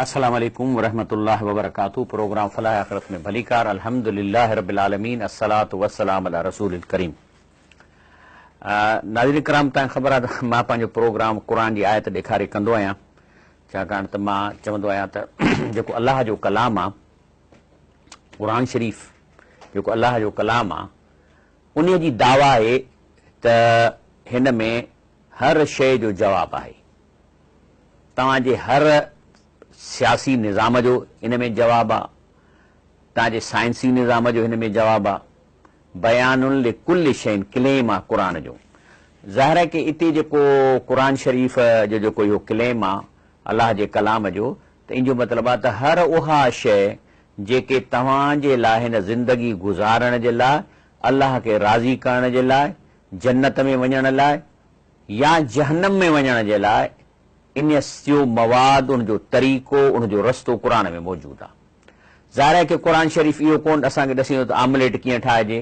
السلام عليڪم ورحمة الله وبرڪاته پروگرام فلاح آخرت ۾ ڀليڪار الحمدلله رب العالمين الصلوة والسلام علي رسول الڪريم ناظرين ڪرام توهان کي خبر آهي ته مان پنهنجو پروگرام قرآن جي آيت ڏيکاري ڪندو آهيان ڇاڪاڻ ته مان چوندو آهيان ته جيڪو الله جو ڪلام آهي قرآن شريف جيڪو الله جو ڪلام آهي انهي جي دعويٰ آهي ته هن ۾ هر شيء جو جواب آهي. توهان جي هر سياسي نظام جو ان ۾ جواب آ، توهان جي سائنسي نظام جو هن ۾ جواب آ. بيان لڪل شيء ڪليم آ قرآن جو. ظاهر آهي ڪي اتي جيڪو قرآن شريف جو جيڪو اهو ڪليم آ الله جي ڪلام جو ته ان جو مطلب آ ته هر اها شيء جيڪي توهان جي لاء هن زندگي گذارڻ جي لاء الله کي راضي ڪرڻ جي لاء جنت ۾ وڃڻ لاء يا جهنم ۾ وڃڻ جي لاء ان جو مواد، ان جو طريقو، ان جو رستو قرآن ۾ موجود آ. ظاهر آهي ڪي قرآن شريف اهو ڪونه اسان کي ڏسيندو ته آمليٽ ڪيئن ٺاهجي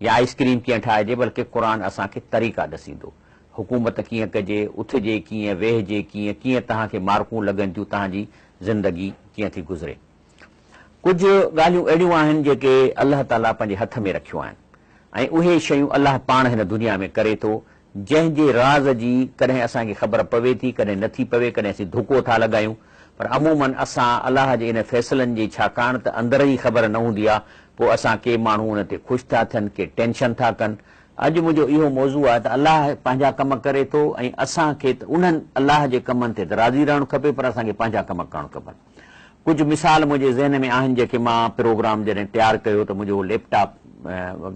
يا آئس ڪريم ڪيئن ٺاهجي بلڪه قرآن اسان کي طريقا ڏسيندو. حڪومت ڪيئن ڪجي، اٿجي ڪيئن، ويهجي ڪيئن، ڪيئن توهان کي مارڪون لڳن ٿيون، توهان جي زندگي ڪيئن ٿي گذري. ڪجهه ڳالهيون اهڙيون آهن جيڪي الله تعاليٰ پنهنجي هٿ ۾ رکيون آهن ۽ اهي شيون الله پاڻ هن دنيا ۾ ڪري ٿو جنهن جي راز جي ڪڏهن اسان کي خبر پوي ٿي ڪڏهن نه ٿي پوي ڪڏهن اسين ڌڪو ٿا لڳايون پر عموماً اسان الله جي ان فيصلن جي ڇاڪاڻ ته اندر جي خبر نه هوندي آهي پوء اسان ڪي ماڻهو ان تي خوش ٿا ٿين ڪي ٽينشن ٿا ڪن اڄ منهنجو اهو موضوع آهي ته الله پنهنجا ڪم ڪري ٿو ۽ اسان کي ته انهن الله جي ڪمن تي ته راضي رهڻ کپي پر اسان کي پنهنجا ڪم ڪرڻ کپن. ڪجهه مثال منهنجي ذهن ۾ آهن جيڪي مان پروگرام جڏهن تيار ڪيو ته منهنجو اهو ليپ ٽاپ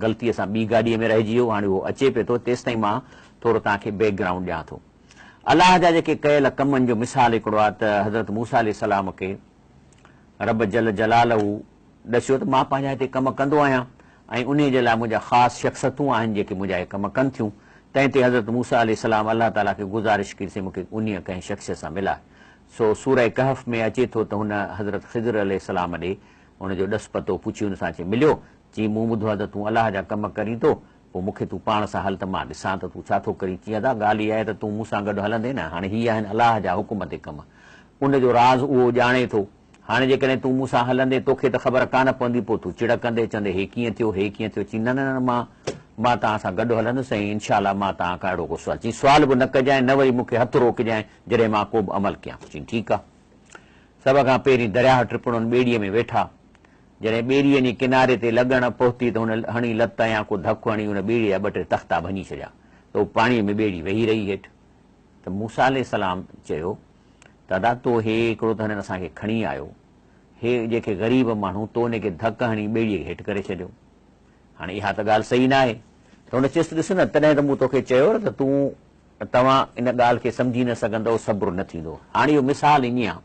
غلطيء سان ٻي گاڏيء ۾ رهجي ويو هاڻي اهو اچي پيو ٿو تيستائين مان ٿورو توهان کي بيڪ گرائونڊ ڏيان ٿو. الله جا جيڪي ڪيل ڪمن جو مثال هڪڙو آهي ته حضرت موسيٰ عليه السلام کي رب جل جلاله ڏسيو ته مان پنهنجا هتي ڪم ڪندو آهيان ۽ انهيء جي لاء منهنجا خاص شخصتون آهن جيڪي منهنجا اهي ڪم ڪن ٿيون. تنهن تي حضرت موسيٰ عليه السلام الله تعاليٰ کي گذارش ڪئي سائين مون کي انهيء ڪنهن شخصيت سان ملاء. سو سورة ڪهف ۾ اچي ٿو ته هن حضرت خضر عليه السلام ڏي ان جو ڏس پتو پڇي ان سان اچي مليو. چيائين مون ٻڌو آهي ته تون الله جا ڪم ڪرين ٿو، پوء مون کي تون پاڻ سان هل ته مان ڏسان ته تون ڇا ٿو ڪرين. چيائين ادا ڳالهه اها آهي ته تون مون سان گڏ هلندين نه، هاڻي هي آهن الله جا حڪم تي ڪم. ان جو راز اهو ڄاڻي ٿو. هاڻي جيڪڏهن تون مون سان هلندين توکي ته خبر ڪانه پوندي پوء تون چڙ ڪندين چوندين هي ڪيئن ٿيو هي ڪيئن ٿيو چيائين نه نه نه مان مان توهان سان گڏ هلندس ۽ انشاء الله مان توهان کان اهڙو ڪو سوال چيائين سوال به نه ڪجانء نه وري مون کي هٿ روڪجانء جڏهن مان ڪو به عمل ڪيان چيائين ٺيڪ آ سڀ کان پهرين درياهه ٽپڻن ٻيڙيء ۾ ويٺا جڏهن ٻيڙيء وڃي ڪناري تي لڳڻ پهتي ته هن هڻي لت يا ڪو ڌڪ هڻي ان ٻيڙيء جا ٻه ٽي تختا ڀڃي ڇڏيا ته هو پاڻيء ۾ ٻيڙي ويهي رهي هيٺ ته موسيٰ عليه السلام چيو ته ادا تو هي هڪڙو ته هنن اسان کي کڻي آيو، هي جيڪي غريب ماڻهو تو انهن کي ڌڪ هڻي ٻيڙيء کي هيٺ ڪري ڇڏيو. هاڻي اها ته ڳالهه صحيح ناهي. ته هن چيس ته ڏس نه تڏهن ته مون توکي چيو نه ته تون توهان ان ڳالهه کي سمجهي نه سگهندؤ، صبر نه ٿيندو. هاڻي اهو مثال ائين آ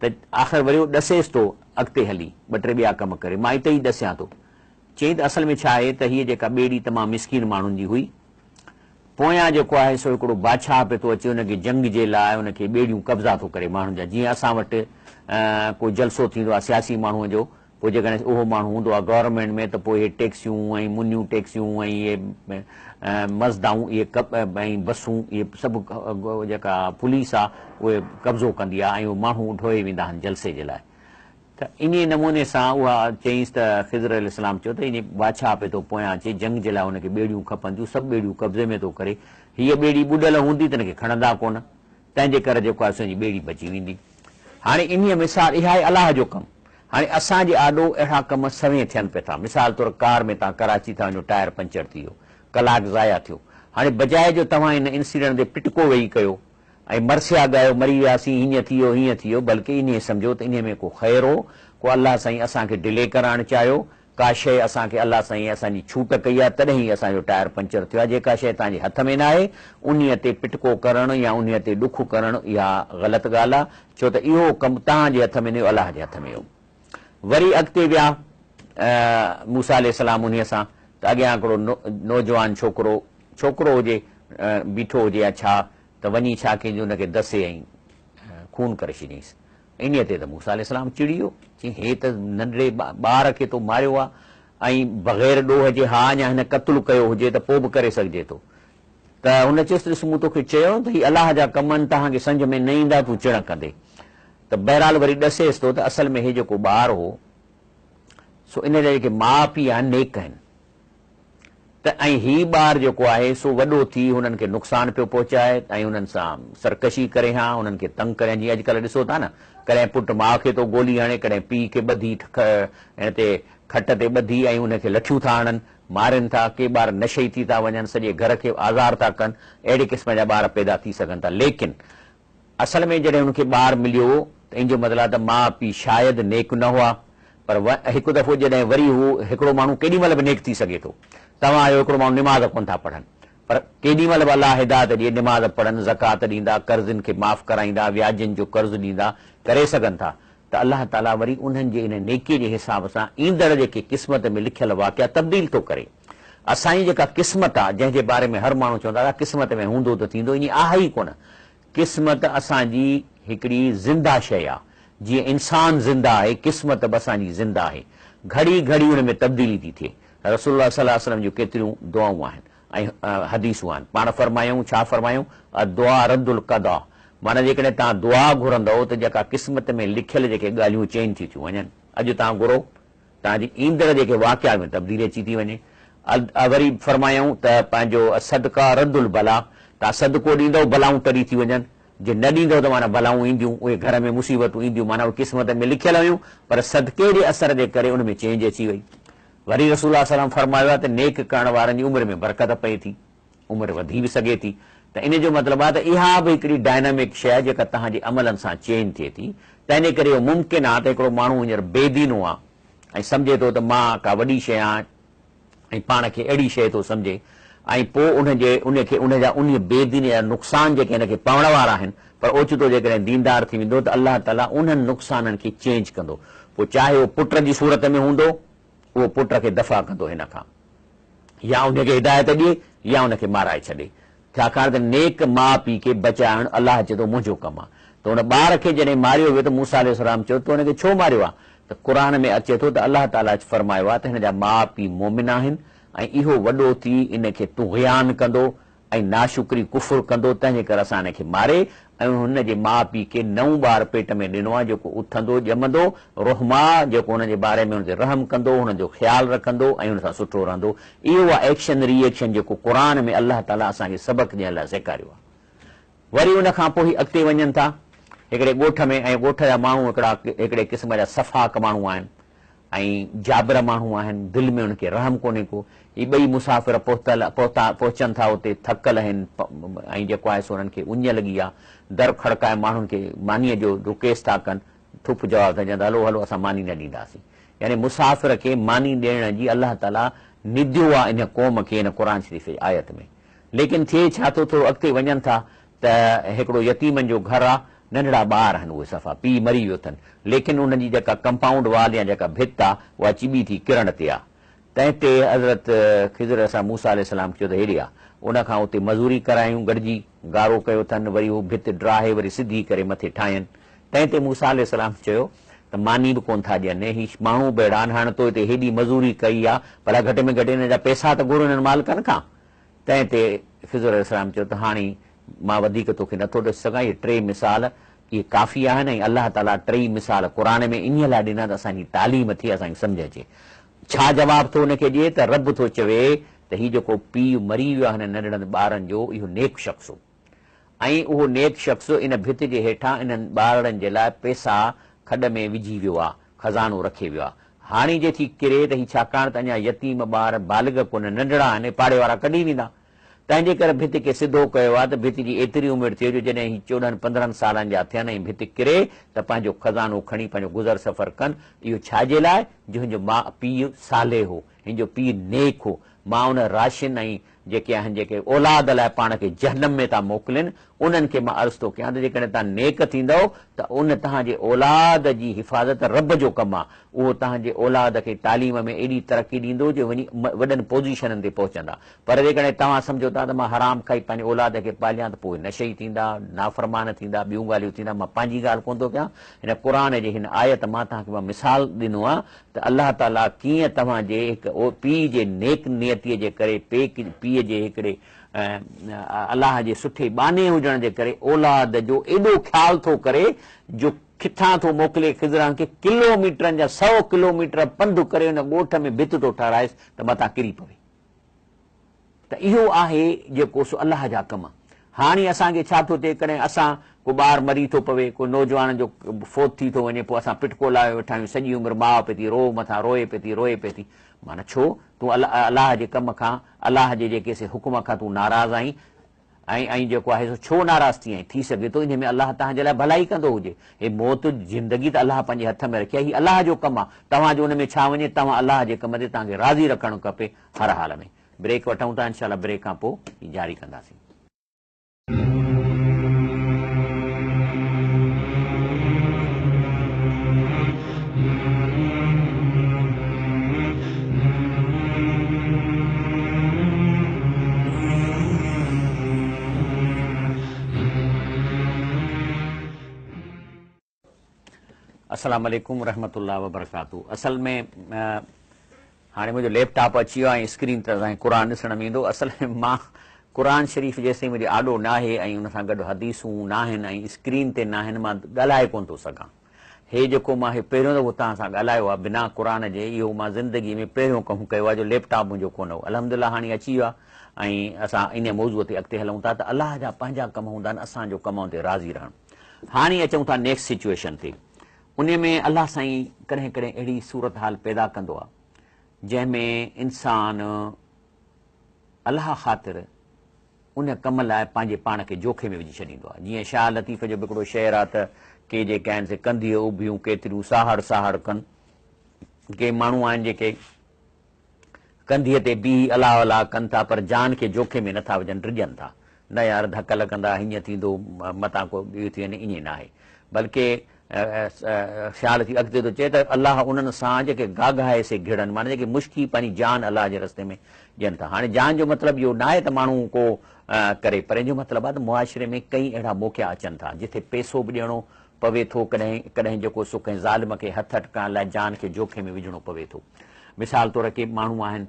ته آخر وري هو ڏسيس ٿو اڳتي هلي ٻه ٽي ٻيا ڪم ڪري مان اتي ئي ڏسيان ٿو. چيائين ته اصل ۾ ڇا آهي ته هيء جيڪا ٻيڙي تمام مسڪين ماڻهن جي هئي، پويان جيڪو آهي سو هڪڙو بادشاهه پيو ٿو اچي ان کي جنگ جي لاء ان کي ٻيڙيون قبضا ٿو ڪري ماڻهن جا جيئن اسان وٽ ڪو جلسو ٿيندو آهي سياسي ماڻهوء جو پوء جيڪڏهن اهو ماڻهو هوندو آهي گورنمينٽ ۾ ته پوء اهي ٽيڪسيون ۽ منيون ٽيڪسيون ۽ اهي مزدائون اهي ۽ بسون اهي سڀ جيڪا پوليس آهي اهي قبضو ڪندي آهي ۽ اهي ماڻهو ڍوئي ويندا آهن جلسي جي لاء ته انهيء نموني سان اها چيائينس ته خضر عليه السلام چيو ته انهيء بادشاهه پئي ٿو پويان اچي، جنگ جي لاء هن کي ٻيڙيون کپن ٿيون، سڀ ٻيڙيون قبضي ۾ ٿو ڪري، هيء ٻيڙي ٻڏل هوندي ته هن کي کڻندا ڪونه، تنهن جي ڪري جيڪو آهي سو هن جي ٻيڙي بچي ويندي. هاڻي انهيء مثال، اها آهي الله جو ڪم. هاڻي اسان جي آڏو اهڙا ڪم سوين ٿين پئي ٿا. مثال طور ڪار ۾ توهان ڪراچي ٿا وڃو ٽائر پنچر ٿي ويو، ڪلاڪ ضايع ٿيو. هاڻي بجاء جو توهان ان انسيڊنٽ تي پٽڪو ويهي ڪيو ۽ مرثيا ڳايو مري وياسين، هيئن ٿي ويو، هيئن ٿي ويو، بلڪه انهيء سمجهو ته انهيء ۾ ڪو خير هو، ڪو الله سائين اسان کي ڊلي ڪرائڻ چاهيو، ڪا شيء اسان کي الله سائين اسان جي ڇوٽ ڪئي آهي، تڏهن ئي اسان جو ٽائر پنچر ٿيو آهي، جيڪا شيء توهان جي هٿ ۾ ناهي، انهيء تي پٽڪو ڪرڻ يا انهيء تي ڏک ڪرڻ اها غلط ڳالهه آهي، ڇو ته اهو ڪم توهان جي هٿ ۾ نه هيو، الله جي هٿ ۾ هيو. وري اڳتي ويا موسيٰ عليه السلام انهيء سان ته اڳيان هڪڙو نوجوان ڇوڪرو، ڇوڪرو هجي، بيٺو هجي يا ڇا، ته وڃي ڇا ڪيائين جو ان کي دسي ۽ خون ڪري ڇڏيائينس. انهيء تي ته موسيٰ عليه السلام چڙي ويو، چيائين، هي ته ننڍڙي ٻار کي تو ماريو آهي ۽ بغير ڏوهه جي، ها اڃا هن قتل ڪيو هجي ته پوء به ڪري سگهجي ٿو. ته هن چيس ته ڏس مون توکي چيو ته هي الله جا ڪم آهن، توهان کي سمجهه ۾ نه ايندا، تون چڙ ڪندين. ته بهرحال وري ڏسيس ٿو ته اصل ۾ هي جيڪو ٻار هو سو ان جا جيڪي ماء پيء آهن نيڪ آهن ته ۽ هي ٻار جيڪو آهي سو وڏو ٿي هنن کي نقصان پيو پهچائي ۽ هنن سان سرڪشي ڪري ها هنن کي تنگ ڪري ها جيئن اڄڪلهه ڏسو ٿا نه ڪڏهن پٽ ماء کي ٿو گولي هڻي ڪڏهن پيء کي ٻڌي هن تي کٽ تي ٻڌي ۽ ان کي لٺيون ٿا هڻن مارين ٿا ڪي ٻار نشئي ٿي ٿا وڃن سڄي گهر کي آزار ٿا ڪن اهڙي قسم جا ٻار پيدا ٿي سگهن ٿا ليڪن اصل ۾ جڏهن هن کي ٻار مليو ته ان جو مطلب آهي ته ماء پيء شايد نيڪ نه هئا پر هڪ دفعو جڏهن وري هو هڪڙو ماڻهو ڪيڏي مهل به نيڪ ٿي سگهي ٿو. توهان آهيو هڪڙو ماڻهو نماز ڪونه ٿا پڙهن پر ڪيڏي مهل به الله هدايت ڏئي نماز پڙهن زڪوات ڏيندا قرضين کي معاف ڪرائيندا وياجين جو قرض ڏيندا ڪري سگهن ٿا ته الله تعاليٰ وري انهن جي ان نيڪي جي حساب سان ايندڙ جيڪي قسمت ۾ لکيل واقعا تبديل ٿو ڪري. اسان جي جيڪا قسمت آهي جنهن جي باري ۾ هر ماڻهو چوندو آهي ته قسمت ۾ هوندو ته ٿيندو ائين آهي ئي ڪونه. قسمت اسان جي هڪڙي زنده شيء آ. جيئن انسان زنده آهي، قسمت به اسان جي زنده آهي. گهڙي گهڙي ان ۾ تبديلي ٿي ٿئي. رسول الله صلي الله عليه وسلم جون ڪيتريون دعائون آهن ۽ حديثون آهن. پاڻ فرمايائون، ڇا فرمايائون؟ الدعاء رد القضاء معنيٰ جيڪڏهن توهان دعا گهرندؤ ته جيڪا قسمت ۾ لکيل جيڪي ڳالهيون چينج ٿي ٿيون وڃن. اڄ توهان گهرو توهان جي ايندڙ جيڪي واقعا ۾ تبديلي اچي ٿي وڃي. وري فرمايائون ته پنهنجو الصدقه رد البلاء توهان صدقو ڏيندؤ بلائون ٽري ٿي وڃن، جي نه ڏيندؤ ته معنيٰ بلائون اينديون، اهي گهر ۾ مصيبتون اينديون معنيٰ اهي قسمت ۾ لکيل هيون پر صدقي جي اثر جي ڪري ان ۾ چينج اچي وئي. وري رسول الله صلعم فرمايو آهي ته نيڪ ڪرڻ وارن جي عمر ۾ برڪت پئي ٿي. عمر وڌي به سگهي ٿي ته ان جو مطلب آهي ته اها به هڪڙي ڊائنامڪ شيء آهي جيڪا توهان جي عملن سان چينج ٿئي ٿي تنهن جي ڪري اهو ممڪن آهي ته هڪڙو ماڻهو هينئر بي دينو آهي ۽ سمجهي ٿو ته مان ڪا وڏي شيء آهيان ۽ پاڻ کي اهڙي شيء ٿو سمجهي ۽ پوء ان جي ان کي ان جا انهي بي ديني جا نقصان جيڪي هن کي پوڻ وارا آهن پر اوچتو جيڪڏهن ديندار ٿي ويندو ته الله تعاليٰ انهن نقصانن کي چينج ڪندو پوء چاهي اهو پٽ جي صورت ۾ هوندو اهو پٽ کي دفع ڪندو هن کان يا ان کي هدايت ڏئي يا ان کي مارائي ڇڏي ڇاڪاڻ ته نيڪ ماء پيء کي بچائڻ الله چئي ٿو منهنجو ڪم آهي ته ان ٻار کي جڏهن ماريو ويو ته موسيٰ عليه السلام چيو تو ان کي ڇو ماريو آهي ته قرآن ۾ اچي ٿو ته الله تعاليٰ فرمايو آهي ته هن جا ماء پيء مؤمن آهن ۽ اهو وڏو ٿي ان کي طغيان ڪندو ۽ ناشڪري، ڪفر، ڪندو، تنهنجي ڪري اسان هن کي ماري ۽ هن جي ماء پيء کي نئون ٻار پيٽ ۾ ڏنو آهي جيڪو اٿندو، ڄمندو، رحماء، جيڪو هن جي باري ۾ هن تي رحم ڪندو، هن جو خيال رکندو ۽ هن سان سٺو رهندو. اهو آهي ايڪشن ري ايڪشن جيڪو قرآن ۾ الله تعاليٰ اسان کي سبق ڏيڻ لاء سيکاريو آهي. وري ان کان پوء هي اڳتي وڃن ٿا هڪڙي ڳوٺ ۾ ۽ ڳوٺ جا ماڻهو هڪڙا هڪڙي قسم جا سفاڪ ماڻهو آهن. ۽ جابر ماڻهو آهن، دل ۾ انهن کي رحم ڪونهي ڪو. هي ٻئي مسافر پهتل، پهتا، پهچن ٿا اتي ٿڪل آهن ۽ جيڪو آهي سو انهن کي اڃ لڳي آ. در کڙڪائي ماڻهن کي مانيء جو رڪيس ٿا ڪن. ٺپ جواب ٿا ڏين ته هلو هلو اسان ماني نه ڏينداسين. يعني مسافر کي ماني ڏيڻ جي الله تعاليٰ نديو آ ان قوم کي هن قرآن شريف جي آيت ۾. ليڪن ٿئي ڇا ٿو ٿورو اڳتي وڃن ٿا ته هڪڙو يتيمن جو گهر آ، ننڍڙا ٻار آهن اهي صفا، پيء مري ويو اٿن، ليڪن انهن جي جيڪا ڪمپائونڊ وال يا جيڪا ڀت آ، اها چٻي ٿي ڪرڻ تي آ. تنهن تي حضرت خضر عليه السلام موسيٰ عليه السلام کي چيو ته هيڏي آ. ان کان اتي مزوري ڪرايون، گڏجي گارو ڪيو اٿن، وري هو ڀت ڊاهي وري سڌي ڪري مٿي ٺاهين. تنهن تي موسيٰ عليه السلام چيو ته ماني به ڪونه ٿا ڏين، هي ماڻهو به اهڙا آهن، هاڻ تو هتي هيڏي مزوري ڪئي آ، ڀلا گهٽ ۾ گهٽ انهن جا پئسا ته گهر انهن مالڪن کان. تنهن تي خضر عليه السلام چيو ته هاڻي مان وڌيڪ توکي نٿو ڏسي سگهان، اهي ٽي مثال اهي ڪافي آهن ۽ الله تعاليٰ ٽيئي مثال قرآن ۾ انهيء لاء ڏنا ته اسان جي تعليم ٿئي، اسان کي سمجهه اچي. ڇا جواب ٿو ان کي ڏئي ته رب ٿو چوي ته هي جيڪو پيء مري ويو آهي هنن ننڍڙن ٻارن جو اهو نيڪ شخص هو ۽ اهو نيڪ شخص ان ڀت جي هيٺان انهن ٻارڙن جي لاء پئسا کڏ ۾ وجهي ويو آهي، خزانو رکي ويو آهي. هاڻي جي ٿي ڪري ته هي ڇاڪاڻ ته اڃا يتيم ٻار بالغ ڪونه ننڍڙا آهن ۽ پاڙي وارا ڪڍي ويندا. تنهن جي ڪري ڀت کي سڌو ڪيو آهي ته ڀت جي ايتري عمر ٿئي جو جڏهن هي چوڏهن پندرهن سالن جا ٿين ۽ ڀت ڪري ته پنهنجو خزانو کڻي پنهنجو گذر سفر ڪن. اهو ڇا جي لاء جو هن جو ماء پيء صالح هو. هن جو پيء نيڪ هو. مان ان راشن ۽ جيڪي آهن جيڪي اولاد لاء پاڻ کي جهنم ۾ ٿا موڪلين انهن کي مان عرض ٿو ڪيان ته جيڪڏهن توهان نيڪ ٿيندؤ ته ان توهان جي اولاد جي حفاظت رب جو ڪم آهي اهو توهان جي اولاد کي تعليم ۾ ايڏي ترقي ڏيندو جو وڃي وڏن پوزيشنن تي پهچندا پر جيڪڏهن توهان سمجهو ٿا ته مان حرام کائي پنهنجي اولاد کي پاليان ته پوء نشئي ٿيندا نافرمان ٿيندا ٻيون ڳالهيون ٿيندا مان پنهنجي ڳالهه ڪونه ٿو ڪيان هن قرآن جي هن آيت مان توهان کي مان مثال ڏنو آهي ته الله تعاليٰ ڪيئن توهان جي هڪ پيء جي نيڪ نيتيء جي ڪري پيء جي هڪڙي الله جي سٺي ٻانهي هجڻ جي ڪري اولاد جو ايڏو خيال ٿو ڪري جو ڪٿان ٿو موڪلي خضران کي ڪلوميٽرن جا سئو ڪلوميٽر پنڌ ڪري ان ڳوٺ ۾ ڀت ٿو ٺهرائيس ته متان ڪري پوي. ته اهو آهي جيڪو سو الله جا ڪم. هاڻي اسان کي ڇا ٿو ٿئي ڪڏهن اسان ڪو ٻار مري ٿو پوي ڪو نوجوان جو فوت ٿي ٿو وڃي پوء اسان پٽڪو لاهيو ويٺا آهيون سڄي عمر ماء پئي ٿي روء مٿان روئي پئي ٿي روئي پئي ٿي معنيٰ ڇو تون الله جي ڪم کان الله جي جيڪي سي حڪم کان تون ناراض آهين ۽ ۽ جيڪو آهي سو ڇو ناراض ٿي آهين ٿي سگهي ٿو انهي ۾ الله توهان جي لاء ڀلائي ڪندو هجي هي موت زندگي ته الله پنهنجي هٿ ۾ رکي آهي هي الله جو ڪم آهي توهان جو ان ۾ ڇا وڃي توهان الله جي ڪم تي توهان کي راضي رکڻ کپي هر حال ۾. بريڪ وٺون ٿا انشاء الله بريڪ کان پوء هي جاري ڪنداسين. السلام عليڪم ورحمة الله وبرڪاته اصل ۾ هاڻي منهنجو ليپ ٽاپ اچي ويو آهي ۽ اسڪرين تي توهان کي قرآن ڏسڻ ۾ ايندو اصل ۾ مان قرآن شريف جيستائين منهنجي آڏو ناهي ۽ ان سان گڏ حديثون ناهن ۽ اسڪرين تي ناهن مان ڳالهائي ڪونه ٿو سگهان هي جيڪو مان هي پهريون دفعو توهان سان ڳالهايو آهي بنا قرآن جي اهو مان زندگي ۾ پهريون ڪم ڪيو آهي جو ليپ ٽاپ منهنجو ڪونه هو الحمدلله هاڻي اچي ويو آهي ۽ اسان ان موضوع تي اڳتي هلون ٿا ته الله جا پنهنجا ڪم هوندا آهن اسان جو ڪم ان تي راضي رهڻ هاڻي اچون ٿا نيڪسٽ سچوئيشن تي. انهي ۾ الله سائين ڪڏهن ڪڏهن اهڙي صورتحال پيدا ڪندو آ جنهن ۾ انسان الله خاطر ان ڪم لاء پنهنجي پاڻ کي جوکي ۾ وجهي ڇڏيندو آ. جيئن شاهه لطيف جو به هڪڙو شعر آ ته ڪي جيڪي آهن سي ڪنڌيء اڀيون ڪيتريون ساهڙ ساهڙ ڪن. ڪي ماڻهو آهن جيڪي ڪنڌيء تي بيهي الله الله ڪن ٿا پر جان کي جوکي ۾ نٿا وجهن، ڊڄن ٿا. نه يار ڌڪ لڳندا، هيئن ٿيندو، متان ڪو ٻيو ٿي وڃي، ائين ناهي. بلڪه شاهه لطيف اڳتي ٿو چئي ته الله انهن سان جيڪي گاگهائي سي گهڙن، معنيٰ جيڪي مشڪي پنهنجي جان الله جي رستي ۾ ڏين ٿا. هاڻي جان جو مطلب اهو ناهي ته ماڻهو ڪو ڪري پر ان جو مطلب آهي ته معاشري ۾ ڪئين اهڙا موقعا اچن ٿا جتي پئسو به ڏيڻو پوي ٿو، ڪڏهن ڪڏهن جيڪو سو ڪنهن ظالم کي هٿ اٽڪائڻ لاء جان کي جوکي ۾ وجهڻو پوي ٿو. مثال طور ڪي ماڻهو آهن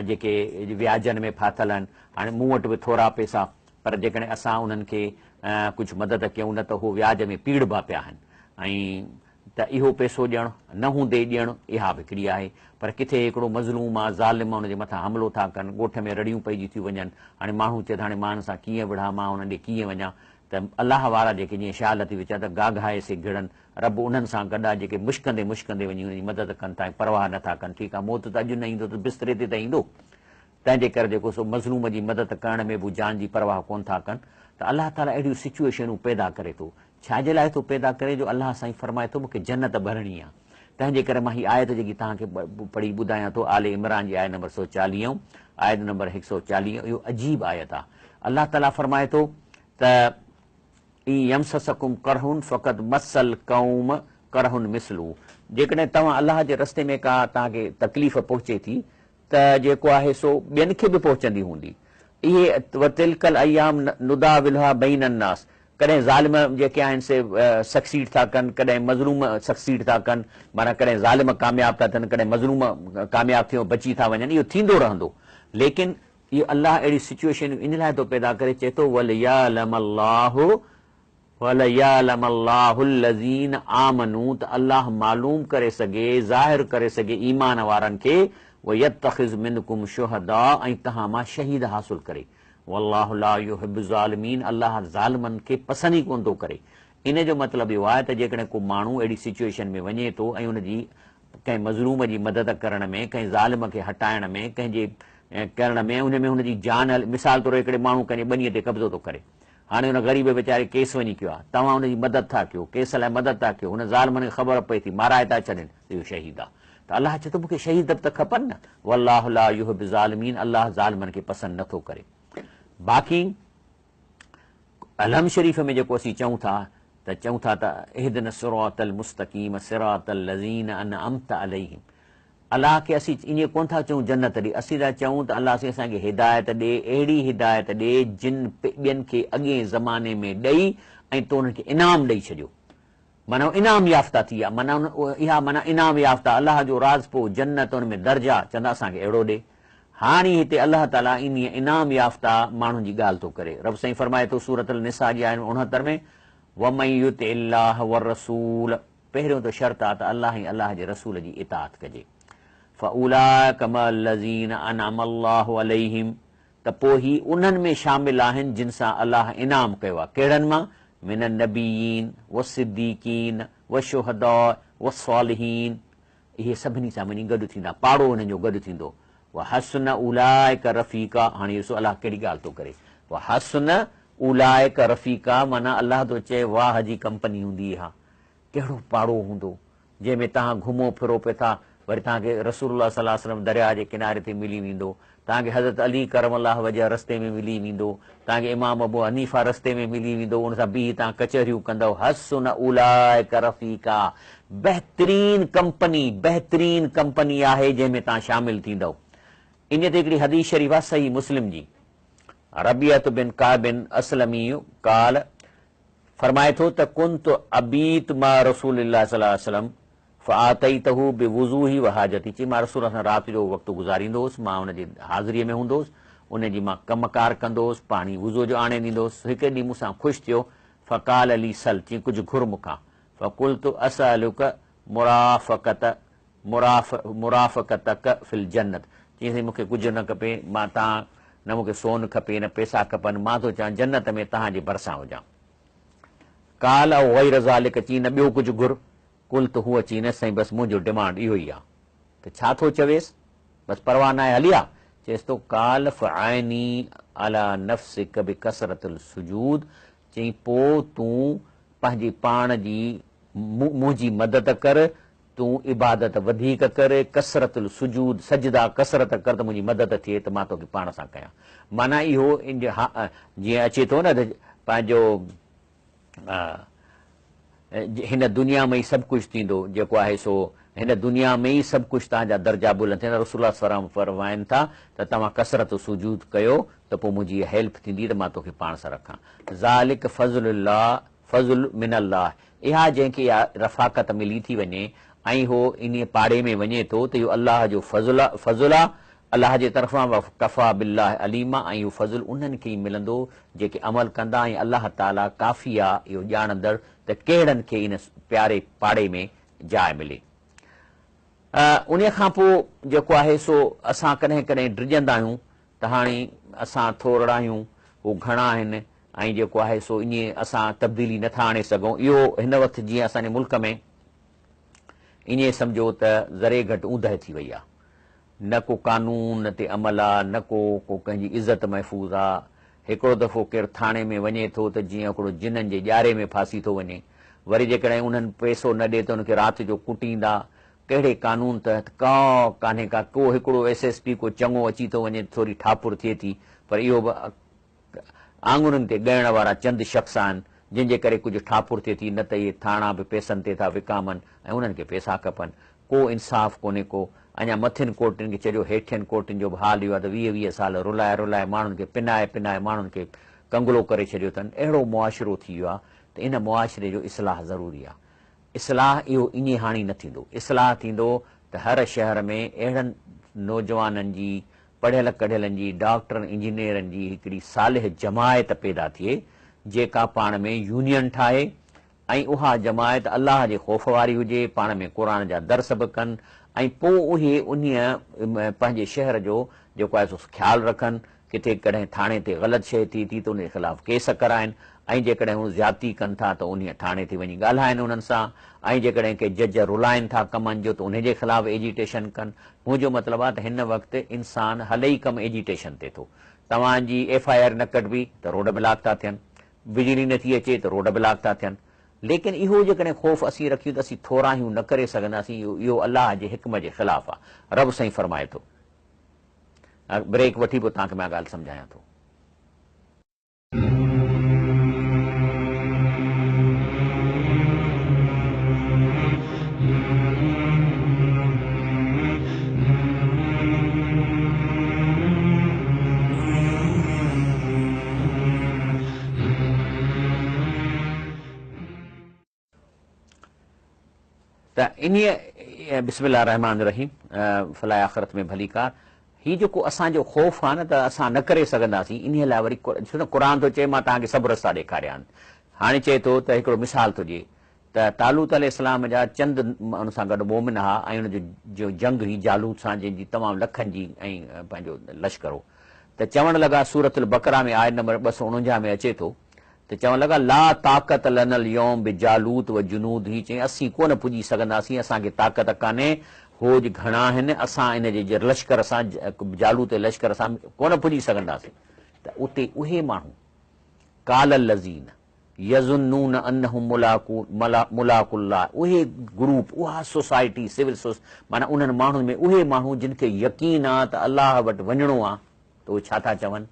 جيڪي وياجن ۾ ڦاٿل آهن، هاڻي مون وٽ به ٿورا پئسا پر جيڪڏهن اسان انهن کي ڪجهه مدد ڪيون نه ته هو وياج ۾ پيڙبا پيا آهن ۽ ته اهو پئسو ڏيڻ نه هوندي ڏيڻ اها به هڪڙي آهي پر ڪٿي هڪڙو مظلوم آ ظالم ان جي مٿان حملو ٿا ڪن ڳوٺ ۾ رڙيون پئجي ٿيون وڃن هاڻي ماڻهو چئي ته هاڻي مان هن سان ڪيئن وڙهان مان انهن ڏي ڪيئن وڃان ته الله وارا جيڪي جيئن شاهه لطيف چيو ته گاگهائي سي گهڙن، رب انهن سان گڏ آ جيڪي مشڪندي مشڪندي وڃي هن جي مدد ڪن ٿا ۽ پرواهه نه ٿا ڪن، ٺيڪ آ موت ته اڄ نه ايندو ته بستري تي ته ايندو، تنهن جي ڪري جيڪو سو مظلوم جي مدد ڪرڻ ۾ به جان جي پرواهه ڪونه ٿا ڪن ته الله تعاليٰ اهڙيون سچوئيشنون پيدا ڪري ٿو، ڇا جي لاء ٿو پيدا ڪري جو الله سائين فرمائي ٿو مون کي جنت ڀرڻي آ تنهن جي ڪري مان هي آيت جيڪي توهان کي پڙهي ٻڌايان ٿو آل عمران جي آيت نمبر 140 آيت نمبر 140 اهو عجيب آيت آ الله تعاليٰ فرمائي ٿو ته ان يمسسڪم قرح فقد مس القوم قرح مثله جيڪڏهن توهان الله جي رستي ۾ ڪا توهان کي تڪليف پهچي ٿي ته جيڪو آهي سو ٻين کي به پهچندي هوندي. اهي وتلڪ الايام نداولها بين الناس ڪڏهن ظالم جيڪي آهن سي سڪسيڊ ٿا ڪن ڪڏهن مظلوم سڪسيڊ ٿا ڪن معنيٰ ڪڏهن ظالم ڪامياب ٿا ٿين ڪڏهن مظلوم ڪامياب ٿيو بچي ٿا وڃن اهو ٿيندو رهندو ليڪن اهو الله اهڙيون سچوئيشنون ان لاء ٿو پيدا ڪري چئي ٿو وليعلم الله وليعلم الله الذين آمنوا ته الله معلوم ڪري سگهي ظاهر ڪري سگهي ايمان وارن کي ويتخذ منڪم شهداء ۽ توهان مان شهيد حاصل ڪري والله لا يحب الظالمين الله ظالمن کي پسند ئي ڪونه ٿو ڪري ان جو مطلب اهو آهي ته جيڪڏهن ڪو ماڻهو اهڙي سچوئيشن ۾ وڃي ٿو ۽ ان جي ڪنهن مظلوم جي مدد ڪرڻ ۾، ڪنهن ظالم کي هٽائڻ ۾، ڪنهن جي ڪرڻ ۾ ان ۾ هن جي جان هلي، مثال طور هڪڙي ماڻهو ڪنهن جي ٻنيء تي قبضو ٿو ڪري، هاڻي ان غريب ويچاري ڪيس وڃي ڪيو آهي، توهان ان جي مدد ٿا ڪيو، ڪيس لاء مدد ٿا ڪيو، هن ظالمن کي خبر پئي ٿي، مارائي ٿا ڇڏين ته اهو شهيد آهي. ته الله چئي ٿو مون کي شهيد به ته کپن نه، والله لا يحب الظالمين الله ظالمن کي پسند نه ٿو ڪري. باقي. الحمد شريف ۾ جيڪو اسين چئون ٿا ته چئون ٿا ته اهدنا الصراط المستقيم صراط الذين انعمت عليهم الله کي اسين ائين ڪونه ٿا چئون جنت ڏي اسين ٿا چئون ته الله سائين اسان کي هدايت ڏي اهڙي هدايت ڏي جن ٻين کي اڳئين زماني ۾ ڏئي ۽ تو انهن کي انعام ڏئي ڇڏيو معنيٰ انعام يافته ٿي ويا معنيٰ اها معنيٰ انعام يافته الله جو راضپو جنت ان ۾ درجا چوندا اسان کي اهڙو ڏي. هاڻي هتي الله تعاليٰ انهيء انعام يافته ماڻهن جي ڳالهه ٿو ڪري. رب سائين فرمائي ٿو سورة النساء جي آيت 69 ۾، ومن يطع الله والرسول پهريون ته شرط آ ته الله ۽ الله جي رسول جي اطاعت ڪجي. فاولئک مع الذين انعم الله عليهم ته پوء هي انهن ۾ شامل آهن جن سان الله انعام ڪيو آهي، ڪهڙن مان؟ من النبيين والصديقين والشهداء والصالحين اهي سڀني سان وڃي گڏ ٿيندا، پاڙو انهن جو گڏ ٿيندو. وحسن اولئک رفيقا هاڻي ڏسو الله ڪهڙي ڳالهه ٿو ڪري. وحسن اولئک رفيقا معنيٰ الله ٿو چئي واهه جي ڪمپني هوندي اها، ڪهڙو پاڙو هوندو جنهن ۾ توهان گهمو ڦرو پئي ٿا، وري توهان کي رسول الله صلي الله عليه وسلم درياهه جي ڪناري تي ملي ويندو، توهان کي حضرت علي ڪرم الله وجهه رستي ۾ ملي ويندو، توهان کي امام ابو حنيفه رستي ۾ ملي ويندو، ان سان بيهي توهان ڪچهريون ڪندؤ، حسن اولئک رفيقا، بهترين ڪمپني، بهترين ڪمپني آهي جنهن ۾ توهان شامل ٿيندؤ. انهيء تي هڪڙي حديث شريف آهي صحيح مسلم جي، ربيعة بن ڪعب اسلمي قال، فرمائي ٿو ته ڪنت ابيت مع رسول الله صلي الله عليه وسلم فآتيته بوضوئي وحاجتي چي مان رسول الله سان رات جو وقت گذاريندو هوس مان ان جي حاضريء ۾ هوندو هوس ان جي مان ڪم ڪار ڪندو هوس پاڻي وضوء جو آڻي ڏيندو هوس هڪ ڏينهن مون سان خوش ٿيو فقال لي سل چي ڪجهه گهر مون کان فقلت اسألک مرافقت مرافقتک في الجنت چيائين سائين مون کي ڪجهه نه کپي مان تان نه مون کي سون کپي نه پيسا کپن مان ٿو چاهيان جنت ۾ توهان جي ڀرسان هجان. قال او غير ذلک چيائين نه ٻيو ڪجهه گهر. قلت هو چيائين نه سائين بس منهنجو ڊمانڊ اهو ئي آ. ته ڇا ٿو چويس بس پرواهه ناهي هلي آ. چيس ٿو قال فاعني علي نفسک بڪثرت السجود چيائين پوء تون پنهنجي پاڻ جي منهنجي مدد ڪر تون عبادت وڌيڪ ڪر، ڪثرت السجود، سجدا ڪثرت ڪر ته منهنجي مدد ٿئي ته مان توکي پاڻ سان ڪيان. معنيٰ اهو جيئن اچي ٿو نه ته پنهنجو هن دنيا ۾ ئي سڀ ڪجهه ٿيندو، جيڪو آهي سو هن دنيا ۾ ئي سڀ ڪجهه توهان جا درجا بلند ٿيندا. رسول الله صلي الله عليه وسلم فرمائن ٿا ته توهان ڪثرت سجود ڪيو ته پوء منهنجي اها هيلپ ٿيندي ته مان توکي پاڻ سان رکان. ذلڪ فضل الله فضل من الله اها جنهن کي اها رفاقت ملي ٿي وڃي ۽ هو انهيء پاڙي ۾ وڃي ٿو ته اهو الله جو فضل فضل آ الله جي طرفان وڪفيٰ بالله عليما ۽ اهو فضل انهن کي ئي ملندو جيڪي عمل ڪندا ۽ الله تعاليٰ ڪافي آ اهو ڄاڻندڙ ته ڪهڙن کي ان پياري پاڙي ۾ جاء ملي. انهيء کان پوء جيڪو آهي سو اسان ڪڏهن ڪڏهن ڊڄندا آهيون ته هاڻي اسان ٿورڙا آهيون، هو گهڻا آهن ۽ جيڪو آهي سو ائين اسان تبديلي نه ٿا آڻي سگهون. اهو هن وقت جيئن اسان جي ملڪ ۾ ائين سمجهو ته ذري گهٽ اوندهه ٿي وئي آهي. نه ڪو قانون تي عمل آ، نه ڪو ڪو ڪنهن جي عزت محفوظ آ. هڪڙو دفعو ڪير ٿاڻي ۾ وڃي ٿو ته جيئن هڪڙو جنن جي ڄاري ۾ ڦاسي ٿو وڃي. وري جيڪڏهن انهن پئسو نه ڏي ته ان کي رات جو ڪٽيندا. ڪهڙي قانون تحت ڪا ڪانهي ڪا ڪو هڪڙو ايس ايس پي ڪو چڱو اچي ٿو وڃي ته ٿوري ٺاپر ٿئي ٿي پر اهو به آڱرين تي ڳڻڻ وارا چند شخص آهن جن جي ڪري ڪجهه ٺاپر ٿئي ٿي نه ته اهي ٿاڻا به پئسن تي ٿا وڪامن ۽ انهن کي پئسا کپن ڪو انصاف ڪونهي ڪو اڃا مٿين ڪورٽن کي ڇڏيو هيٺين ڪورٽن جو به حال اهو آهي ته 20 20 سال رلائي رلائي ماڻهن کي پنائي پنائي ماڻهن کي ڪنگلو ڪري ڇڏيو اٿن اهڙو معاشرو ٿي ويو آهي ته ان معاشري جو اصلاح ضروري آهي اصلاح اهو ائين هاڻي نه ٿيندو. اصلاح ٿيندو ته هر شهر ۾ اهڙن نوجوانن جي، پڙهيل ڪڙهيلن جي، ڊاڪٽرن انجنيئرن جي هڪڙي صالح جماعت پيدا ٿئي، جيڪا پاڻ ۾ يونين ٺاهي ۽ اها جماعت الله جي خوف واري هجي، پاڻ ۾ قرآن جا درس به ڪن ۽ پوء اهي انهيء پنهنجي شهر جو جيڪو آهي سو خيال رکن ڪٿي ڪڏهن ٿاڻي تي غلط شيء ٿئي ٿي ته ان جي خلاف ڪيس ڪرائن ۽ جيڪڏهن هو زيادتي ڪن ٿا ته انهيء ٿاڻي تي وڃي ڳالهائن انهن سان ۽ جيڪڏهن ڪي جج رلائن ٿا ڪمن جو ته انهي جي خلاف ايجيٽيشن ڪن. منهنجو مطلب آهي ته هن وقت انسان هلي ئي ڪم ايجيٽيشن تي ٿو. توهان جي ايف I R نه ڪڍبي ته روڊ بلاڪ ٿا ٿين، بجلي نه ٿي اچي ته روڊ بلاڪ ٿا ٿين. ليڪن اهو جيڪڏهن خوف اسين رکيون ته اسين ٿورا آهيون نه ڪري سگهنداسين اهو الله جي حڪم جي خلاف آهي. رب سائين فرمائي ٿو. بريڪ وٺي پوء توهان کي مان ڳالهه سمجهايان ٿو. ته انهيء بسم الله الرحمٰن الرحيم فلاح آخرت ۾ ڀليڪار. هي جيڪو اسان جو خوف آهي نه ته اسان نه ڪري سگهنداسين، انهيء لاء وري ڇو نه قرآن ٿو چئي مان توهان کي سڀ رستا ڏيکاريا آهن. هاڻي چئي ٿو ته هڪڙو مثال ٿو ڏئي ته طالوت عليه السلام جا چند ان سان گڏ مؤمن ها ۽ ان جو جنگ هئي جالوت سان جنهن جي تمام لکن جي ۽ پنهنجو لشڪر هو ته چوڻ لڳا سورة البقره ۾ آيت نمبر 249 ۾ اچي ٿو ته چوڻ لڳا لا طاقت لنا اليوم بجالوت و جنوده چيائين اسين ڪونه پڄي سگهنداسين اسان کي طاقت ڪانهي هو گهڻا آهن اسان ان جي لشڪر سان جالوت جي لشڪر سان ڪونه پڄي سگهنداسين ته اتي اهي ماڻهو قال الذين يظنون انهم ملاقو الله اهي گروپ اها سوسائٽي سول سوس معنيٰ انهن ماڻهن ۾ اهي ماڻهو جن کي يقين آ ته الله وٽ وڃڻو آ ته اهي ڇا ٿا چون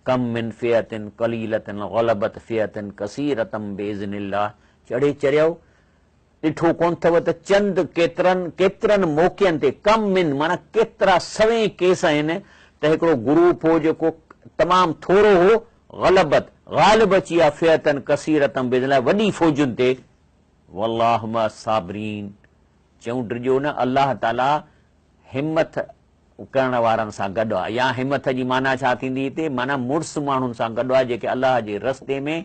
ڪم من فئة قليلة غلبت فئة ڪثيرة باذن الله چڙهي چريؤ ڏٺو ڪونه اٿو ته چند ڪيترن ڪيترن موقعن تي ڪم من معنيٰ ڪيترا سوين ڪيس آهن ته هڪڙو گروپ هو جيڪو تمام ٿورو هو غلبت غالب اچي ويا فئة ڪثيرة باذن الله وڏي فوجن تي والله مع الصابرين چئون ڊڄو نه الله تعالي همٿ ڪرڻ وارن سان گڏ آ يا همٿ جي معنيٰ ڇا ٿيندي هتي؟ معنيٰ مڙس ماڻهن سان گڏ آ جيڪي الله جي رستي ۾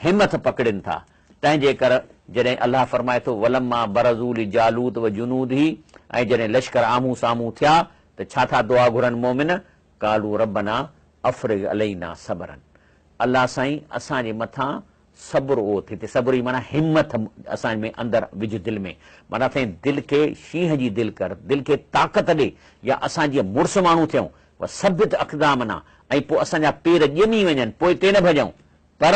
همٿ پڪڙين ٿا. تنهن جي ڪر جڏهن الله فرمائي ٿو ولما برزوا لجالوت وجنوده ۽ جڏهن لشڪر آمهون سامهون ٿيا ته ڇا ٿا دعا گهرن مؤمن قالوا ربنا افرغ علينا صبرا الله سائين اسان جي مٿان صبر اوت، هتي صبر جي معنيٰ همٿ اسان ۾ اندر وجهه دل ۾ معنيٰ سائين دل کي شينهن جي دل ڪر، دل کي طاقت ڏي يا اسان جيئن مڙس ماڻهو ٿيون، وثبت اقدامنا ۽ پوء اسان جا پير ڄمي وڃن پوئتي نه ڀڄون پر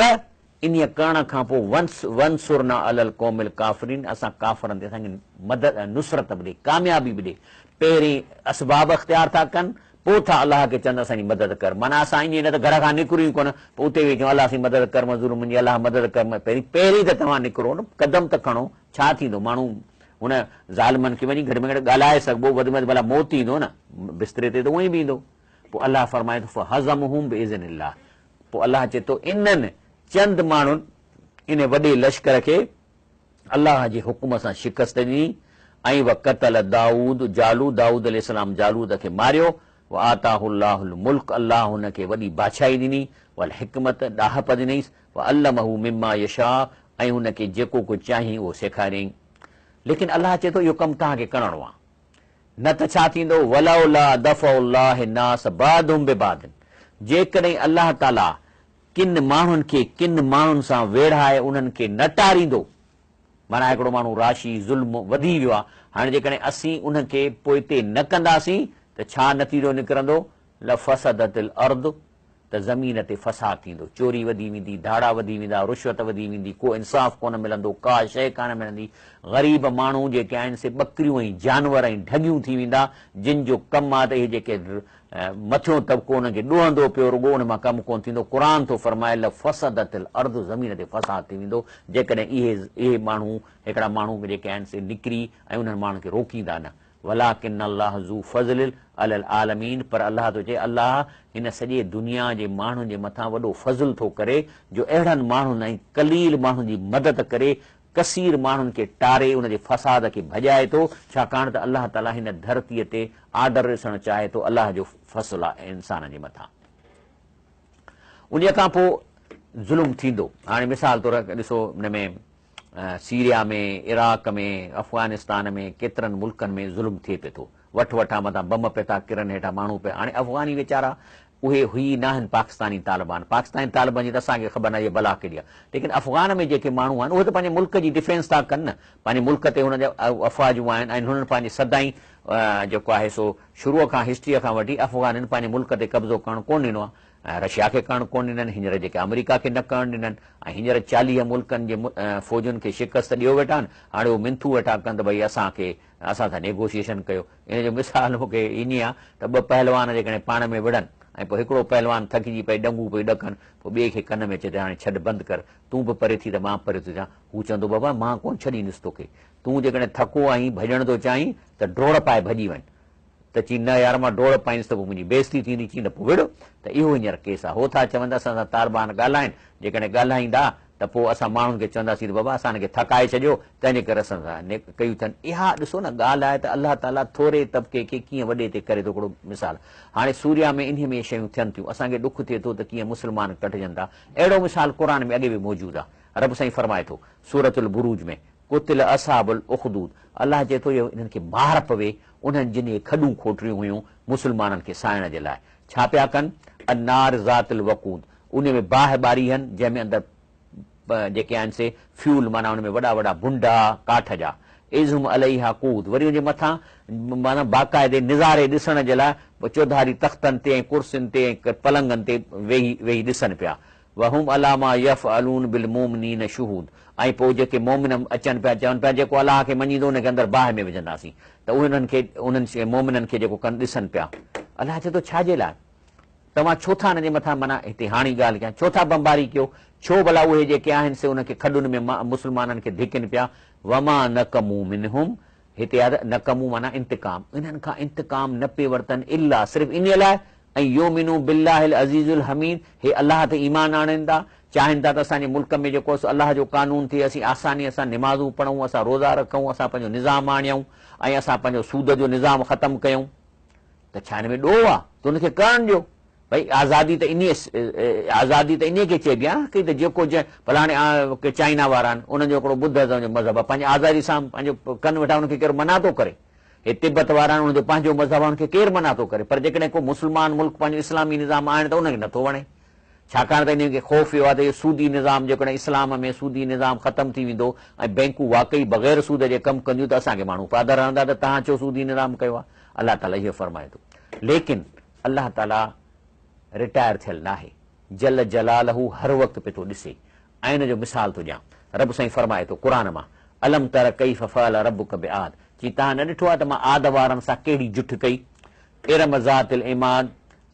انهيء ڪرڻ کان پوء وانصرنا علي القوم الڪافرين اسان ڪافرن تي اسان کي مدد نصرت به ڏي ڪاميابي به ڏي پهرين اسباب اختيار ٿا ڪن پوء ٿا الله کي چون اسان جي مدد ڪر معنيٰ اسان ائين نه ته گهر کان نڪرون ئي ڪونه پوء اتي ويهي چئون الله سائين مدد ڪر مظلوم منهنجي الله مدد ڪر پهرين پهرين ته توهان نڪرو نه قدم ته کڻو ڇا ٿيندو ماڻهو هن ظالمن کي وڃي گهٽ ۾ گهٽ ڳالهائي سگهبو وڌ ۾ وڌ ڀلا موت ايندو نه بستري تي ته اونئين به ايندو پوء الله فرمائي ٿو فهزمهم باذن الله پوء الله چئي ٿو انهن چند ماڻهن ان وڏي لشڪر کي الله جي حڪم سان شڪست ڏني ۽ وقتل داؤد جالوت داؤد عليه السلام جالوت کي ماريو وآتاه الله الملڪ الله هن کي وڏي بادشاهي ڏني والحڪمت ڏاهپ ڏنائينس وعلمه مما يشاء ۽ هن کي جيڪو ڪجهه چاهين اهو سيکاريائين ليڪن الله چئي ٿو اهو ڪم توهان کي ڪرڻو آهي نه ته ڇا ٿيندو ولولا دفع الله الناس بعضهم ببعض جيڪڏهن الله تعالي ڪن ماڻهن کي ڪن ماڻهن سان ويڙهائي انهن کي نه ٽاريندو. معنيٰ هڪڙو ماڻهو راشي، ظلم، وڌي ويو آهي، هاڻي جيڪڏهن اسين ان کي پوئتي نه ڪنداسين ته ڇا نتيجو نڪرندو؟ لفسدت الارض ته زمين تي فساد ٿيندو، چوري وڌي ويندي، ڌاڙا وڌي ويندا، رشوت وڌي ويندي، ڪو انصاف ڪونه ملندو، ڪا شيء ڪانه ملندي، غريب ماڻهو جيڪي آهن سي ٻڪريون ۽ جانور ۽ ڍڳيون ٿي ويندا، جن جو ڪم آهي ته اهي جيڪي مٿيون طبقو انهن کي ڏوهندو پيو رڳو ان مان ڪم ڪونه ٿيندو قرآن ٿو فرمائي لفسدت الارض زمين تي فساد ٿي ويندو جيڪڏهن اهي اهي ماڻهو هڪڙا ماڻهو جيڪي آهن سي نڪري ۽ انهن ماڻهن کي روڪيندا نه ولڪن الله ذو فضل علي العالمين پر الله ٿو چئي الله هن سڄي دنيا جي ماڻهن جي مٿان وڏو فضل ٿو ڪري جو اهڙن ماڻهن ۽ قليل ماڻهن جي مدد ڪري ڪثير ماڻهن کي ٽاري ان جي فساد کي ڀڄائي ٿو، ڇاڪاڻ ته الله تعاليٰ هن ڌرتيء تي آرڊر ڏسڻ چاهي ٿو، الله جو فضل آهي انسانن جي مٿان. انهيء کان پوء ظلم ٿيندو. هاڻي مثال طور ڏسو ان ۾ سيريا ۾، عراق ۾، افغانستان ۾ ڪيترن ملڪن ۾ ظلم ٿئي پئي ٿو. وٺ وٺان مٿان بم پئي ٿا ڪرن هيٺان ماڻهو پيا هاڻي افغاني ويچارا اهي هي ناهن پاڪستاني طالبان پاڪستاني طالبان جي ته اسان کي خبر ناهي اها بلا ڪهڙي آهي ليڪن افغان ۾ جيڪي ماڻهو آهن اهي ته پنهنجي ملڪ جي ڊفينس ٿا ڪن نه پنهنجي ملڪ تي هنن جا افواجون آهن ۽ هنن پنهنجي سدائين جيڪو آهي سو شروع کان هسٽري کان وٺي افغانين پنهنجي ملڪ تي قبضو ڪرڻ ڪونه ڏنو آهي رشيا کي ڪرڻ ڪونه ڏنن هينئر جيڪي آمريڪا کي نه ڪرڻ ڏنن ۽ هينئر 40 ملڪن جي فوجن کي شڪست ڏيو ويٺا آهن هاڻي اهي منٿون ويٺا ڪن ته ڀئي اسان کي اسان سان نيگوشيئيشن ڪيو. ان جو مثال مون کي ائين آ ته ٻه پهلوان جيڪڏهن پاڻ ۾ وڙهن ۽ پوء هڪڙو پهلوان ٿڪجي پئي ڏنگون پئي ڏڪن پوء ٻئي کي ڪن ۾ چئي ته هاڻي ڇڏ بند ڪر تون به پري ٿي ته مان به پري ٿو ٿيان. هو چوندو بابا مان ڪونه ڇڏيندس توکي. تون جيڪڏهن ٿڪو آهين ڀڄڻ ٿو چاهين ته ڊوڙ پائي ڀڄي وڃ. ته چين نه يار مان ڊوڙ پائيندس ته پوء منهنجي بيعزتي ٿيندي. چين ته پوء وڙهه. ته اهو هينئر ڪيس آ. هو ٿا چون ته اسان سان طالبان ڳالهائين. جيڪڏهن ڳالهائيندا ته پوء اسان ماڻهن کي چونداسين ته بابا اسان هن کي ٿڪائي ڇڏيو تنهن جي ڪري اسان سان ڪيون اٿن. اها ڏسو نه ڳالهه آهي ته الله تعاليٰ ٿوري طبقي کي ڪيئن وڏي تي ڪري ٿو. هڪڙو مثال هاڻي سوريا ۾ انهي ۾ شيون ٿين ٿيون اسان کي ڏک ٿئي ٿو ته ڪيئن مسلمان ڪٽجن ٿا. اهڙو مثال قرآن ۾ اڳي به موجود آهي. رب سائين فرمائي ٿو سورة البروج ۾ قتل اصحاب الاخدود الله چئي ٿو اهو انهن کي مار پوي انهن جن اهي کڏون کوٽريون هيون مسلمانن کي ساڙڻ جي لاء ڇا پيا ڪن النار ذات الوقود انهي ۾ باهه ٻاري هن جنهن ۾ اندر جيڪي آهن سي فيول معنيٰ ان ۾ وڏا وڏا بنڊا ڪاٺ جا اذ هم عليها قعود وري ان جي مٿان معنيٰ باقاعدي نظاري ڏسڻ جي لاء چوڌاري تختن تي ۽ ڪرسين تي ۽ پلنگن تي ويهي ويهي ڏسن پيا وهم علي ما يفعلون بالمومنين شهود ۽ پوء جيڪي مؤمن اچن پيا چون پيا جيڪو الله کي مڃيندو ان کي اندر باهه ۾ وجهنداسين ته اهي انهن کي انهن مؤمنن کي جيڪو ڪن ڏسن پيا الله چئي ٿو ڇا جي لاء توهان ڇو ٿا انهن جي مٿان معنيٰ هتي هاڻي ڳالهه ڪيان ڇو ٿا بمباري ڪيو ڇو ڀلا اهي جيڪي آهن سي انهن کي کڏن ۾ مسلمانن کي ڌڪين پيا وما نقموا منهم هتي آهي ته نقموا معنيٰ انتقام انهن کان انتقام نه پئي ورتن الا صرف انهيء لاء ان يؤمنوا بالله العزيز الحميد هي الله تي ايمان آڻين ٿا چاهين ٿا ته اسان جي ملڪ ۾ جيڪو سو الله جو قانون ٿئي اسين آسانيء سان نمازون پڙهون اسان روزا رکون اسان پنهنجو نظام آڻيون ۽ اسان پنهنجو سود جو نظام ختم ڪيون ته ڇا هن ۾ ڏوهه آ ته ان کي ڪرڻ ڏيو. ڀئي آزادي ته انهيء آزادي ته انهيء کي چئبي آ نه ته جيڪو جنهن ڀلا هاڻي چائنا وارا آهن انهن جو هڪڙو ٻڌ ازم جو مذهب آ پنهنجي آزادي سان پنهنجو ڪن ويٺا انهن کي ڪير منع ٿو ڪري. هي تبت وارا آهن انهن جو پنهنجو مذهب آ انهن کي ڪير منع ٿو ڪري پر جيڪڏهن ڪو مسلمان ملڪ پنهنجو اسلامي نظام آڻي ته ان کي نٿو وڻي. ڇاڪاڻ ته انهن کي خوف اهو آهي ته اهو سودي نظام جيڪڏهن اسلام ۾ سودي نظام ختم ٿي ويندو ۽ بئنڪون واقعي بغير سود جي ڪم ڪنديون ته اسان کي ماڻهو پادر هڻندا ته توهان ڇو سودي نظام ڪيو آهي؟ الله تعاليٰ اهو فرمائي ٿو. ليڪن الله تعاليٰ رٽائر ٿيل ناهي. جل جلاله هر وقت پئي ٿو ڏسي. عين جو مثال ٿو ڏيان. رب سائين فرمائي ٿو قرآن مان، الم تر ڪيف فعل ربک بعاد چي توهان نه ڏٺو آهي ته مان عاد وارن سان ڪهڙي جٺ ڪئي؟ ارم ذات العماد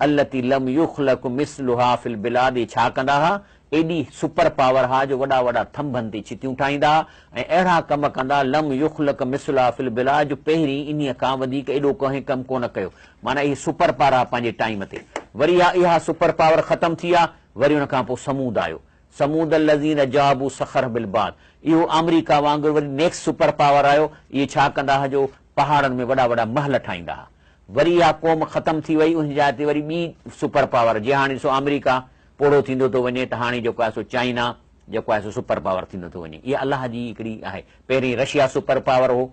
التي لم يخلق مثلها في البلاد اهي ڇا ڪندا ها؟ ايڏي سپر پاور ها جو وڏا وڏا ٿنڀن تي ڇتيون ٺاهيندا ها ۽ اهڙا ڪم ڪندا لم يخلق مثلها في البلاد جو پهرين انهيء کان وڌيڪ ايڏو ڪنهن ڪم ڪونه ڪيو معنيٰ اهي سپر پاور ها پنهنجي ٽائيم تي وري اها اها سپر پاور ختم ٿي آ وري ان کان پوء ثمود آيو ثمود الذين جابوا الصخر بالواد اهو آمريڪا وانگر وري نيڪسٽ سپر پاور آيو اهي ڇا ڪندا ها جو پهاڙن ۾ وڏا وڏا محل ٺاهيندا ها. وري اها قوم ختم ٿي وئي، ان جاء تي وري ٻي سپر پاور، جيئن هاڻي ڏسو آمريڪا پوڙهو ٿيندو ٿو وڃي ته هاڻي جيڪو آهي سو چائنا جيڪو آهي سو سپر پاور ٿيندو ٿو وڃي. اها الله جي هڪڙي آهي. پهرين رشيا سپر پاور هو،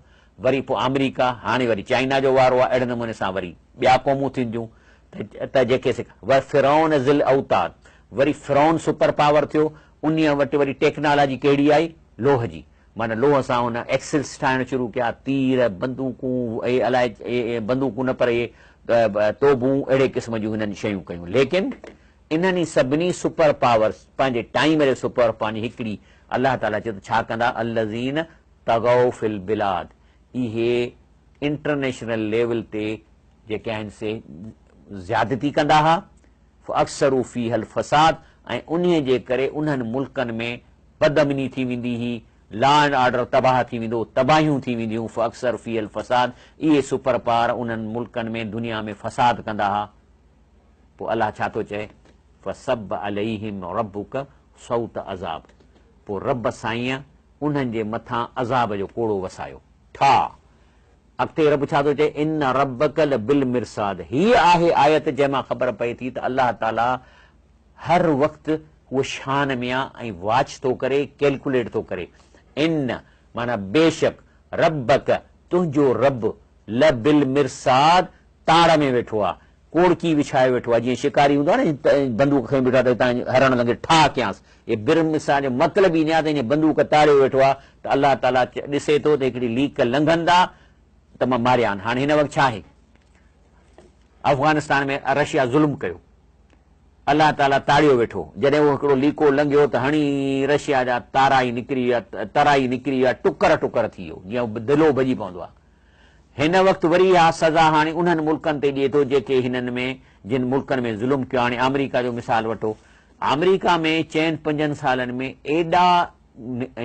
وري پوء آمريڪا، هاڻي وري چائنا جو وارو آهي، اهڙي نموني سان وري ٻيا قومون ٿينديون ته ته جيڪي سي وفرعون ذي الاوتاد وري فرعون سپر پاور ٿيو، انهيء وٽ وري ٽيڪنالاجي ڪهڙي آئي؟ لوهه جي. معنيٰ لوهه سان هن ايڪسلس ٺاهڻ شروع ڪيا، تير، بندوقون، اهي الائي اهي بندوقون نه پر اهي توبون اهڙي قسم جون هنن شيون ڪيون. ليڪن انهن ئي سڀني سپر پاورس پنهنجي ٽائيم جي سپر پنهنجي هڪڙي الله تعاليٰ چيو ته ڇا ڪندا الذين طغوا في البلاد اهي انٽرنيشنل ليول تي جيڪي آهن سي زيادتي ڪندا ها فاڪثروا فيها الفساد ۽ انهي جي ڪري انهن ملڪن ۾ بدامني ٿي ويندي هئي، لا اينڊ آرڊر تباهه ٿي ويندو، تباهيون ٿي وينديون، فاڪثروا فيها الفساد اهي سپر پاور انهن ملڪن ۾ دنيا ۾ فساد ڪندا ها. پوء الله ڇا ٿو چئي؟ فصب عليهم ربک سوط عذاب پوء رب سائينء انهن جي مٿان عذاب جو ڪوڙو وسايو. ٺاهه! اڳتي رب ڇا ٿو چئي؟ ان ربک لبالمرصاد هيء آهي آيت جنهن مان خبر پئي ٿي ته الله تعاليٰ هر وقت هو شان ۾ آ ۽ واچ ٿو ڪري، ڪيلڪوليٽ ٿو ڪري. ان، معنيٰ بيشڪ، ربک، تنهنجو رب، لبالمرصاد تاڙ ۾ ويٺو آ، ڪوڙڪي وڇايو ويٺو آ، جيئن شڪاري هوندو آ نه بندوق کڻي بيٺو آ ته هتان هرڻ لنگهي ٺاهه ڪيانس. هي بالمرصاد جو مطلب ئي نه آ ته هن بندوق تاڙيو ويٺو آ ته الله تعاليٰ ڏسي ٿو ته هڪڙي ليڪ لنگهندا ته مان ماريان. هاڻي هن وقت ڇا آهي؟ افغانستان ۾ رشيا ظلم ڪيو. الله تعاليٰ تاڙيو ويٺو. جڏهن اهو هڪڙو ليڪو لنگهيو ته هڻي رشيا جا تارا ئي نڪري ويا، ترا ئي نڪري ويا، ٽڪر ٽڪر ٿي ويو، جيئن دلو ڀڄي پوندو آهي. هن وقت وري اها سزا هاڻي انهن ملڪن تي ڏئي ٿو جيڪي هنن ۾ جن ملڪن ۾ ظلم ڪيو. هاڻي آمريڪا جو مثال وٺو. آمريڪا ۾ چئن پنجن سالن ۾ ايڏا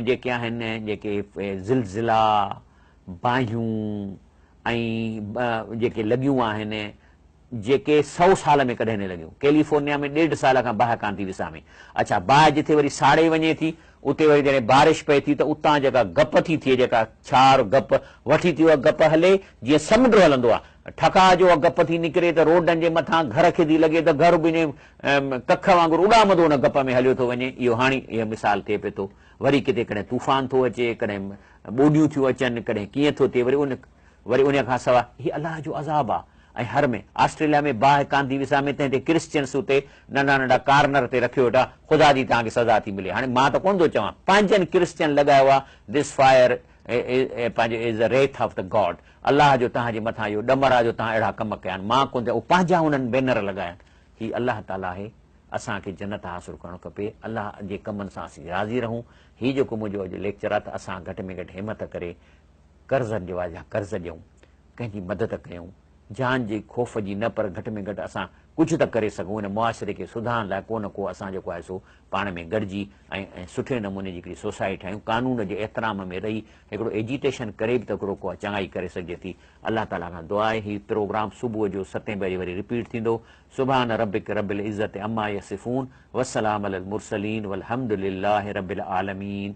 جيڪي آهن جيڪي زلزلا، باهيون ۽ جيڪي لڳيون آهن، جيڪي سئو سال ۾ ڪڏهن نه لڳيون. ڪيليفورنيا ۾ ڏيڍ سال کان باهه ڪانه ٿي وسامي. اڇا باهه جٿي وري ساڙي وڃي ٿي اتي وري جڏهن بارش پئي ٿي ته اتان جيڪا گپ ٿي ٿئي جيڪا ڇار، گپ، وٺي ٿي اها گپ هلي جيئن سمنڊ هلندو آهي. ٺڪاء جو اها گپ ٿي نڪري ته روڊن جي مٿان گهر کي ٿي لڳي ته گهر به انهي ڪک وانگر اڏامندو ان گپ ۾ هليو ٿو وڃي. اهو هاڻي اهو مثال ٿئي پئي ٿو. وري ڪٿي ڪڏهن طوفان ٿو اچي، ڪڏهن ٻوڏيون ٿيون اچن، ڪڏهن ڪيئن ٿو ٿئي وري ان وري انهيء کان سواء هي الله جو عذاب آ ۽ هر ۾ آسٽريليا ۾ باهه ڪانه ٿي وسامي تنهن تي ڪرسچنس اتي ننڍا ننڍا ڪارنر تي رکيو ويٺا خدا جي توهان کي سزا ٿي ملي هاڻي مان ته ڪونه ٿو چوان پنهنجن ڪرسچن لڳايو آ This fire پنهنجو is the wrath of the God الله جو توهان جي مٿان اهو ڏمر آ جو توهان اهڙا ڪم ڪيا آهن مان ڪونه ٿو پنهنجا انهن بينر لڳايا آهن هي الله تعاليٰ آهي اسان کي جنت حاصل ڪرڻ کپي الله جي ڪمن سان اسين راضي رهون هي جيڪو منهنجو اڄ ليڪچر آ ته اسان گهٽ ۾ گهٽ همت ڪري قرضن جو آهي جا قرض ڏيون، ڪنهن جي مدد ڪيون، جان جي خوف جي نه پر گهٽ ۾ گهٽ اسان ڪجهه ته ڪري سگهون ان معاشري کي سڌارڻ لاء ڪو نه ڪو اسان جيڪو آهي سو پاڻ ۾ گڏجي ۽ ۽ سٺي نموني جي هڪڙي سوسائٽي ٺاهيون قانون جي احترام ۾ رهي هڪڙو ايجيٽيشن ڪري به ته هڪڙو ڪو چڱائي ڪري سگهجي ٿي الله تعالي کان دعا آهي هي پروگرام صبح جو ستين بجي وري رپيٽ ٿيندو سبحان ربک رب العزت عما يصفون وسلام علي المرسلين والحمد لله رب العالمين.